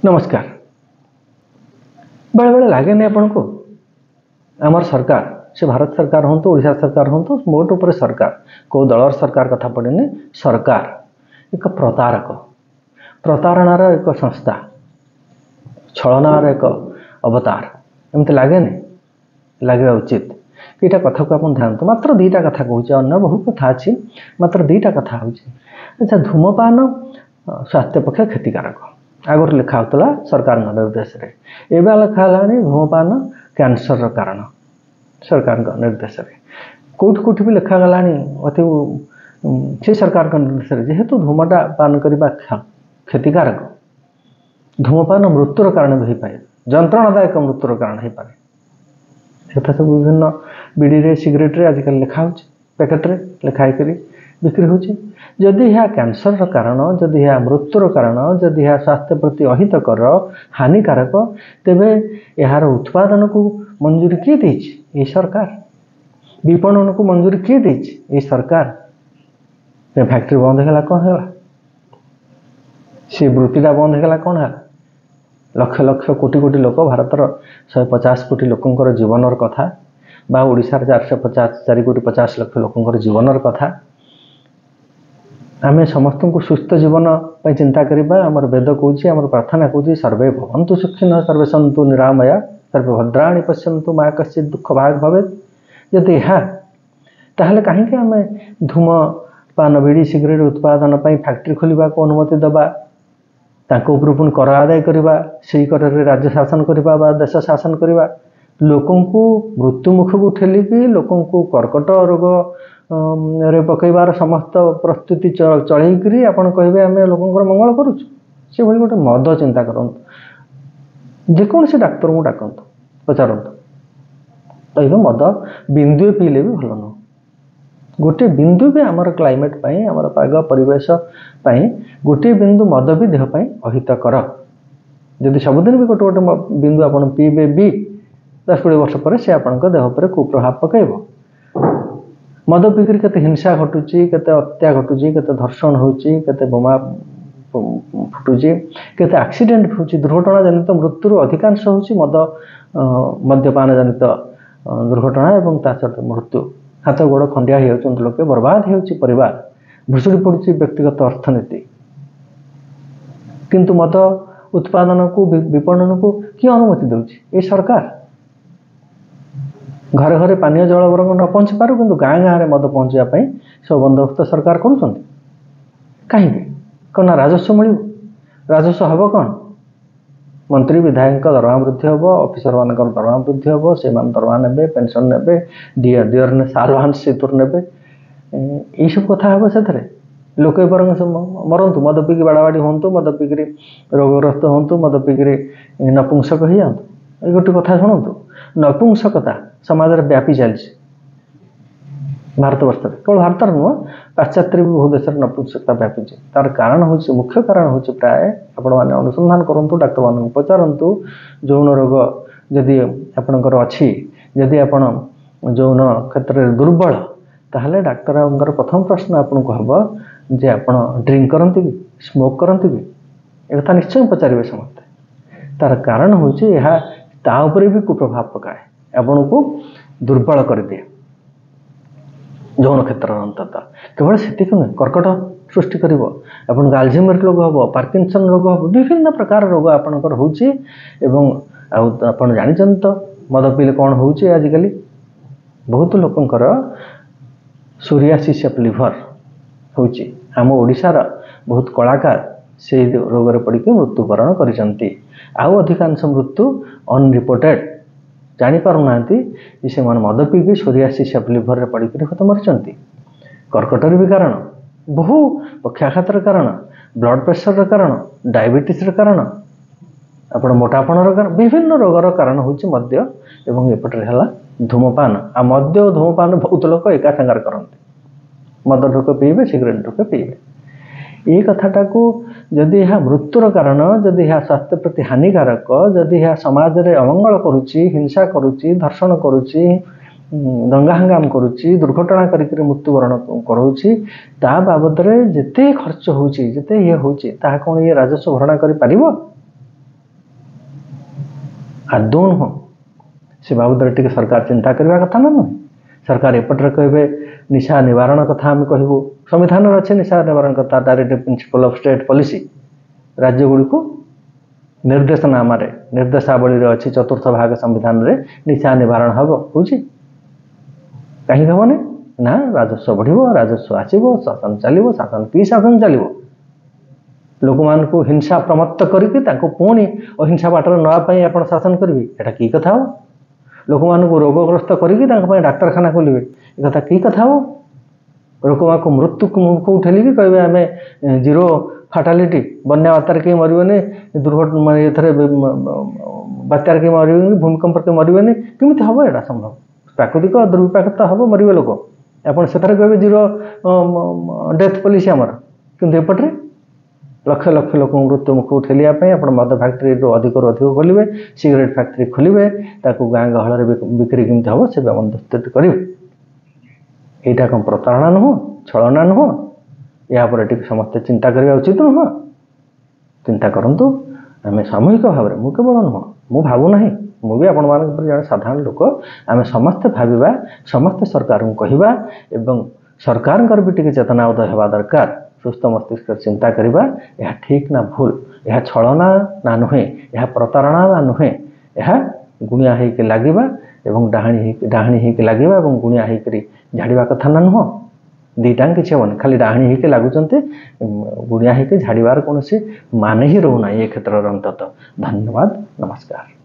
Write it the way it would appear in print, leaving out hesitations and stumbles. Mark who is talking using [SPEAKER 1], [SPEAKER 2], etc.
[SPEAKER 1] ନମସ୍କାର। ବେଳେବେଳେ ଲାଗେନି ଆପଣଙ୍କୁ ଆମର ସରକାର, ସେ ଭାରତ ସରକାର ହୁଅନ୍ତୁ, ଓଡ଼ିଶା ସରକାର ହୁଅନ୍ତୁ, ମୋଟ ଉପରେ ସରକାର, କେଉଁ ଦଳର ସରକାର କଥା ପଡ଼ିନି, ସରକାର ଏକ ପ୍ରତାରକ, ପ୍ରତାରଣାର ଏକ ସଂସ୍ଥା, ଛଳନାର ଏକ ଅବତାର, ଏମିତି ଲାଗେନି? ଲାଗିବା ଉଚିତ। ଏଇଟା କଥାକୁ ଆପଣ ଧ୍ୟାନ। ମାତ୍ର ଦୁଇଟା କଥା କହୁଛି, ଅନ୍ୟ ବହୁ କଥା ଅଛି, ମାତ୍ର ଦୁଇଟା କଥା ହେଉଛି। ଆଚ୍ଛା, ଧୂମପାନ ସ୍ୱାସ୍ଥ୍ୟ ପକ୍ଷେ କ୍ଷତିକାରକ ଆଗରୁ ଲେଖା ହେଉଥିଲା ସରକାରଙ୍କ ନିର୍ଦ୍ଦେଶରେ, ଏବେ ଲେଖା ହେଲାଣି ଧୂମପାନ କ୍ୟାନ୍ସରର କାରଣ ସରକାରଙ୍କ ନିର୍ଦ୍ଦେଶରେ। କେଉଁଠି କେଉଁଠି ବି ଲେଖାଗଲାଣି ଅତି ସେ ସରକାରଙ୍କ ନିର୍ଦ୍ଦେଶରେ। ଯେହେତୁ ଧୂମଟା ପାନ କରିବା କ୍ଷତିକାରକ, ଧୂମପାନ ମୃତ୍ୟୁର କାରଣ ବି ହୋଇପାରେ, ଯନ୍ତ୍ରଣାଦାୟକ ମୃତ୍ୟୁର କାରଣ ହୋଇପାରେ, ସେଟା ସବୁ ବିଭିନ୍ନ ବିଡ଼ିରେ, ସିଗାରେଟରେ ଆଜିକାଲି ଲେଖା ହେଉଛି, ପ୍ୟାକେଟରେ ଲେଖା ହେଇକରି ବିକ୍ରି ହେଉଛି। ଯଦି ଏହା କ୍ୟାନ୍ସରର କାରଣ, ଯଦି ଏହା ମୃତ୍ୟୁର କାରଣ, ଯଦି ଏହା ସ୍ୱାସ୍ଥ୍ୟ ପ୍ରତି ଅହିତକର, ହାନିକାରକ, ତେବେ ଏହାର ଉତ୍ପାଦନକୁ ମଞ୍ଜୁରୀ କିଏ ଦେଇଛି? ଏଇ ସରକାର। ବିପଣନକୁ ମଞ୍ଜୁରୀ କିଏ ଦେଇଛି? ଏଇ ସରକାର। ଫ୍ୟାକ୍ଟ୍ରି ବନ୍ଦ ହେଇଗଲା, କ'ଣ ହେଲା? ସେ ବୃତ୍ତିଟା ବନ୍ଦ ହେଇଗଲା, କ'ଣ ହେଲା? ଲକ୍ଷ ଲକ୍ଷ କୋଟି କୋଟି ଲୋକ, ଭାରତର 150 କୋଟି ଲୋକଙ୍କର ଜୀବନର କଥା ବା ଓଡ଼ିଶାର 450, 4 କୋଟି 50 ଲକ୍ଷ ଲୋକଙ୍କର ଜୀବନର କଥା। ଆମେ ସମସ୍ତଙ୍କୁ ସୁସ୍ଥ ଜୀବନ ପାଇଁ ଚିନ୍ତା କରିବା। ଆମର ବେଦ କହୁଛି, ଆମର ପ୍ରାର୍ଥନା କହୁଛି, ସର୍ବେ ଭବନ୍ତୁ ସୁଖିନ, ସର୍ବେ ସନ୍ତୁ ନିରାମୟା, ସର୍ବେ ଭଦ୍ରାଣୀ ପଶ୍ୟନ୍ତୁ, ମା କଶ୍ଚିତ ଦୁଃଖ ଭାଗ ଭବେତ। ଯଦି ଏହା, ତାହେଲେ କାହିଁକି ଆମେ ଧୂମପାନ, ବିଡ଼ି, ସିଗାରେଟ୍ ଉତ୍ପାଦନ ପାଇଁ ଫ୍ୟାକ୍ଟ୍ରି ଖୋଲିବାକୁ ଅନୁମତି ଦେବା, ତାଙ୍କ ଉପରୁ ପୁଣି କର ଆଦାୟ କରିବା, ସେଇ କରରେ ରାଜ୍ୟ ଶାସନ କରିବା ବା ଦେଶ ଶାସନ କରିବା, ଲୋକଙ୍କୁ ମୃତ୍ୟୁମୁଖକୁ ଠେଲିକି ଲୋକଙ୍କୁ କର୍କଟ ରୋଗ ରେ ପକାଇବାର ସମସ୍ତ ପ୍ରସ୍ତୁତି ଚଳେଇକରି ଆପଣ କହିବେ ଆମେ ଲୋକଙ୍କର ମଙ୍ଗଳ କରୁଛୁ? ସେଭଳି ଗୋଟେ ମଦ ଚିନ୍ତା କରନ୍ତୁ, ଯେକୌଣସି ଡାକ୍ତରଙ୍କୁ ଡାକନ୍ତୁ, ପଚାରନ୍ତୁ, କହିବେ ମଦ ବିନ୍ଦୁଏ ପିଇଲେ ବି ଭଲ ନୁହଁ। ଗୋଟିଏ ବିନ୍ଦୁ ବି ଆମର କ୍ଲାଇମେଟ୍ ପାଇଁ, ଆମର ପାଗ ପରିବେଶ ପାଇଁ ଗୋଟିଏ ବିନ୍ଦୁ ମଦ ବି ଦେହ ପାଇଁ ଅହିତକର। ଯଦି ସବୁଦିନ ବି ଗୋଟେ ଗୋଟେ ବିନ୍ଦୁ ଆପଣ ପିଇବେ ବି, 10-20 ବର୍ଷ ପରେ ସେ ଆପଣଙ୍କ ଦେହ ଉପରେ କୁପ୍ରଭାବ ପକାଇବ। ମଦ ପିଇକରି କେତେ ହିଂସା ଘଟୁଛି, କେତେ ହତ୍ୟା ଘଟୁଛି, କେତେ ଧର୍ଷଣ ହେଉଛି, କେତେ ବୋମା ଫୁଟୁଛି, କେତେ ଆକ୍ସିଡେଣ୍ଟ ହେଉଛି। ଦୁର୍ଘଟଣା ଜନିତ ମୃତ୍ୟୁରୁ ଅଧିକାଂଶ ହେଉଛି ମଦ ମଦ୍ୟପାନ ଜନିତ ଦୁର୍ଘଟଣା ଏବଂ ତା ସହିତ ମୃତ୍ୟୁ। ହାତ ଗୋଡ଼ ଖଣ୍ଡିଆ ହେଇଯାଉଛନ୍ତି ଲୋକେ, ବର୍ବାଦ ହେଉଛି ପରିବାର, ଭୁଷୁଡ଼ି ପଡ଼ୁଛି ବ୍ୟକ୍ତିଗତ ଅର୍ଥନୀତି। କିନ୍ତୁ ମଦ ଉତ୍ପାଦନକୁ, ବିପଣନକୁ କିଏ ଅନୁମତି ଦେଉଛି? ଏଇ ସରକାର। ଘରେ ଘରେ ପାନୀୟ ଜଳ ବରଂ ନ ପହଞ୍ଚି ପାରୁ, କିନ୍ତୁ ଗାଁ ଗାଁରେ ମଦ ପହଞ୍ଚିବା ପାଇଁ ସବୁ ବନ୍ଦୋବସ୍ତ ସରକାର କରୁଛନ୍ତି। କାହିଁକି? କ'ଣ ନା ରାଜସ୍ୱ ମିଳିବ। ରାଜସ୍ୱ ହେବ କ'ଣ? ମନ୍ତ୍ରୀ ବିଧାୟକଙ୍କ ଦରମା ବୃଦ୍ଧି ହେବ, ଅଫିସରମାନଙ୍କର ଦରମା ବୃଦ୍ଧି ହେବ, ସେମାନେ ଦରମା ନେବେ, ପେନସନ୍ ନେବେ, ଡିଅର ଆଲଭାନ୍ସ ସେଥିରୁ ନେବେ, ଏଇସବୁ କଥା ହେବ। ସେଥିରେ ଲୋକେ ବରଂ ମରନ୍ତୁ, ମଦ ପିଇକି ବାଡ଼ାବାଡ଼ି ହୁଅନ୍ତୁ, ମଦ ପିଇକିରି ରୋଗଗ୍ରସ୍ତ ହୁଅନ୍ତୁ, ମଦ ପିଇକିରି ନପୁଂସକ ହେଇଯାଆନ୍ତୁ। ଏଇ ଗୋଟେ କଥା ଶୁଣନ୍ତୁ, ନପୁଂସକତା ସମାଜରେ ବ୍ୟାପି ଚାଲିଛି ଭାରତବର୍ଷରେ, କେବଳ ଭାରତରେ ନୁହଁ, ପାଶ୍ଚାତ୍ୟରେ ବି ବହୁ ଦେଶରେ ନପୁଂସକତା ବ୍ୟାପିଛି। ତାର କାରଣ ହେଉଛି, ମୁଖ୍ୟ କାରଣ ହେଉଛି, ପ୍ରାୟ ଆପଣମାନେ ଅନୁସନ୍ଧାନ କରନ୍ତୁ, ଡାକ୍ତରମାନଙ୍କୁ ପଚାରନ୍ତୁ, ଯୌନ ରୋଗ ଯଦି ଆପଣଙ୍କର ଅଛି, ଯଦି ଆପଣ ଯୌନ କ୍ଷେତ୍ରରେ ଦୁର୍ବଳ, ତାହେଲେ ଡାକ୍ତରଙ୍କର ପ୍ରଥମ ପ୍ରଶ୍ନ ଆପଣଙ୍କୁ ହେବ ଯେ ଆପଣ ଡ୍ରିଙ୍କ କରନ୍ତି କି, ସ୍ମୋକ୍ କରନ୍ତି କି? ଏକଥା ନିଶ୍ଚୟ ପଚାରିବେ ସମସ୍ତେ। ତାର କାରଣ ହେଉଛି ଏହା ତା ଉପରେ ବି କୁପ୍ରଭାବ ପକାଏ, ଆପଣଙ୍କୁ ଦୁର୍ବଳ କରିଦିଏ ଯୌନ କ୍ଷେତ୍ରର ଅନ୍ତତଃ। କେବଳ ସେତିକି ନୁହେଁ, କର୍କଟ ସୃଷ୍ଟି କରିବ, ଆପଣଙ୍କୁ ଆଲଜିମର ରୋଗ ହେବ, ପାର୍କିନସନ୍ ରୋଗ ହେବ, ବିଭିନ୍ନ ପ୍ରକାର ରୋଗ ଆପଣଙ୍କର ହେଉଛି। ଏବଂ ଆଉ ଆପଣ ଜାଣିଛନ୍ତି ତ ମଦ ପିଇଲେ କ'ଣ ହେଉଛି? ଆଜିକାଲି ବହୁତ ଲୋକଙ୍କର ସୋରିଆସିସ୍ ଅଫ୍ ଲିଭର ହେଉଛି। ଆମ ଓଡ଼ିଶାର ବହୁତ କଳାକାର ସେଇ ରୋଗରେ ପଡ଼ିକି ମୃତ୍ୟୁବରଣ କରିଛନ୍ତି। ଆଉ ଅଧିକାଂଶ ମୃତ୍ୟୁ ଅନରିପୋର୍ଟେଡ଼, ଜାଣିପାରୁନାହାନ୍ତି ଯେ ସେମାନେ ମଦ ପିଇକି ସୋରିଆସିସ୍ ଅଫ୍ ଲିଭରରେ ପଡ଼ିକରି ହୁଏତ ମରିଛନ୍ତି। କର୍କଟର ବି କାରଣ, ବହୁ ପକ୍ଷାଘାତର କାରଣ, ବ୍ଲଡ଼ ପ୍ରେସରର କାରଣ, ଡାଇବେଟିସ୍ର କାରଣ, ଆପଣ ମୋଟାପଣର କାରଣ, ବିଭିନ୍ନ ରୋଗର କାରଣ ହେଉଛି ମଦ୍ୟ। ଏବଂ ଏପଟରେ ହେଲା ଧୂମପାନ। ଆଉ ମଦ୍ୟ ଓ ଧୂମପାନ ବହୁତ ଲୋକ ଏକା ସାଙ୍ଗରେ କରନ୍ତି, ମଦ ଢୋକ ପିଇବେ, ସିଗାରେଟ୍ ଢୋକ ପିଇବେ। ଏଇ କଥାଟାକୁ, ଯଦି ଏହା ମୃତ୍ୟୁର କାରଣ, ଯଦି ଏହା ସ୍ୱାସ୍ଥ୍ୟ ପ୍ରତି ହାନିକାରକ, ଯଦି ଏହା ସମାଜରେ ଅମଙ୍ଗଳ କରୁଛି, ହିଂସା କରୁଛି, ଧର୍ଷଣ କରୁଛି, ଦଙ୍ଗା ହାଙ୍ଗାମ କରୁଛି, ଦୁର୍ଘଟଣା କରିକରି ମୃତ୍ୟୁବରଣ କରାଉଛି, ତା ବାବଦରେ ଯେତେ ଖର୍ଚ୍ଚ ହେଉଛି, ଯେତେ ଇଏ ହେଉଛି, ତାହା କ'ଣ ଇଏ ରାଜସ୍ୱ ଭରଣା କରିପାରିବ? ଆଦୌ ନୁହଁ। ସେ ବାବଦରେ ଟିକେ ସରକାର ଚିନ୍ତା କରିବା କଥା ନା ନୁହେଁ? ସରକାର ଏପଟରେ କହିବେ ନିଶା ନିବାରଣ କଥା ଆମେ କହିବୁ, ସମ୍ବିଧାନରେ ଅଛି ନିଶା ନିବାରଣ କଥା, directive principle of state policy, ରାଜ୍ୟଗୁଡ଼ିକୁ ନିର୍ଦ୍ଦେଶନାମାରେ, ନିର୍ଦ୍ଦେଶାବଳୀରେ ଅଛି ଚତୁର୍ଥ ଭାଗ ସମ୍ବିଧାନରେ ନିଶା ନିବାରଣ ହେବ। ହେଉଛି କାହିଁକି ହେବନି ନା? ରାଜସ୍ୱ ବଢ଼ିବ, ରାଜସ୍ୱ ଆସିବ, ଶାସନ ଚାଲିବ। ଶାସନ କି ଶାସନ ଚାଲିବ? ଲୋକମାନଙ୍କୁ ହିଂସା ପ୍ରମତ୍ତ କରିକି ତାଙ୍କୁ ପୁଣି ଅହିଂସା ବାଟରେ ନେବା ପାଇଁ ଆପଣ ଶାସନ କରିବେ, ଏଇଟା କି କଥା ହେବ? ଲୋକମାନଙ୍କୁ ରୋଗଗ୍ରସ୍ତ କରିକି ତାଙ୍କ ପାଇଁ ଡାକ୍ତରଖାନା ଖୋଲିବେ, ଏ କଥା କି କଥା ହେବ? ଲୋକମାନଙ୍କୁ ମୃତ୍ୟୁ ମୁଖକୁ ଠେଲିକି କହିବେ ଆମେ ଜିରୋ ଫାଟାଲିଟି, ବନ୍ୟା ବାତ୍ୟାରେ କେହି ମରିବେନି, ଦୁର୍ଘଟଣା ମାନେ ଏଥିରେ ବାତ୍ୟାରେ କେହି ମରିବେନି, ଭୂମିକମ୍ପରେ କେହି ମରିବେନି, କେମିତି ହେବ ଏଇଟା ସମ୍ଭବ? ପ୍ରାକୃତିକ ଦୁର୍ବିପାକ ତ ହେବ, ମରିବେ ଲୋକ। ଆପଣ ସେଥିରେ କହିବେ ଜିରୋ ଡେଥ୍ ପଲିସି ଆମର, କିନ୍ତୁ ଏପଟରେ ଲକ୍ଷ ଲକ୍ଷ ଲୋକଙ୍କୁ ମୃତ୍ୟୁ ମୁଖକୁ ଠେଲିବା ପାଇଁ ଆପଣ ମଦ ଫ୍ୟାକ୍ଟ୍ରିରୁ ଅଧିକରୁ ଅଧିକ ଖୋଲିବେ, ସିଗାରେଟ୍ ଫ୍ୟାକ୍ଟ୍ରି ଖୋଲିବେ, ତାକୁ ଗାଁ ଗହଳରେ ବିକ୍ରି କେମିତି ହେବ ସେ ବନ୍ଦୋବସ୍ତ କରିବେ। ଏଇଟା କ'ଣ ପ୍ରତାରଣା ନୁହଁ? ଛଳନା ନୁହଁ? ଏହା ଉପରେ ଟିକେ ସମସ୍ତେ ଚିନ୍ତା କରିବା ଉଚିତ ନୁହଁ? ଚିନ୍ତା କରନ୍ତୁ। ଆମେ ସାମୂହିକ ଭାବରେ, ମୁଁ କେବଳ ନୁହଁ, ମୁଁ ଭାବୁନାହିଁ, ମୁଁ ବି ଆପଣମାନଙ୍କ ପରି ଜଣେ ସାଧାରଣ ଲୋକ। ଆମେ ସମସ୍ତେ ଭାବିବା, ସମସ୍ତେ ସରକାରଙ୍କୁ କହିବା ଏବଂ ସରକାରଙ୍କର ବି ଟିକେ ଚେତନା ଉଦୟ ହେବା ଦରକାର। ସୁସ୍ଥ ମସ୍ତିଷ୍କରେ ଚିନ୍ତା କରିବା, ଏହା ଠିକ୍ ନା ଭୁଲ, ଏହା ଛଳନା ନା ନୁହେଁ, ଏହା ପ୍ରତାରଣା ନା ନୁହେଁ, ଏହା ଗୁଣିଆ ହେଇକି ଲାଗିବା ଏବଂ ଡାହାଣୀ ହେଇକି ଲାଗିବା ଏବଂ ଗୁଣିଆ ହେଇକରି ଝାଡ଼ିବା କଥା ନା ନୁହଁ? ଦୁଇଟା କିଛି ହେବନି, ଖାଲି ଡାହାଣୀ ହେଇକି ଲାଗୁଛନ୍ତି, ଗୁଣିଆ ହେଇକି ଝାଡ଼ିବାର କୌଣସି ମାନେ ହିଁ ରହୁନାହିଁ ଏ କ୍ଷେତ୍ରରେ ଅନ୍ତତଃ। ଧନ୍ୟବାଦ, ନମସ୍କାର।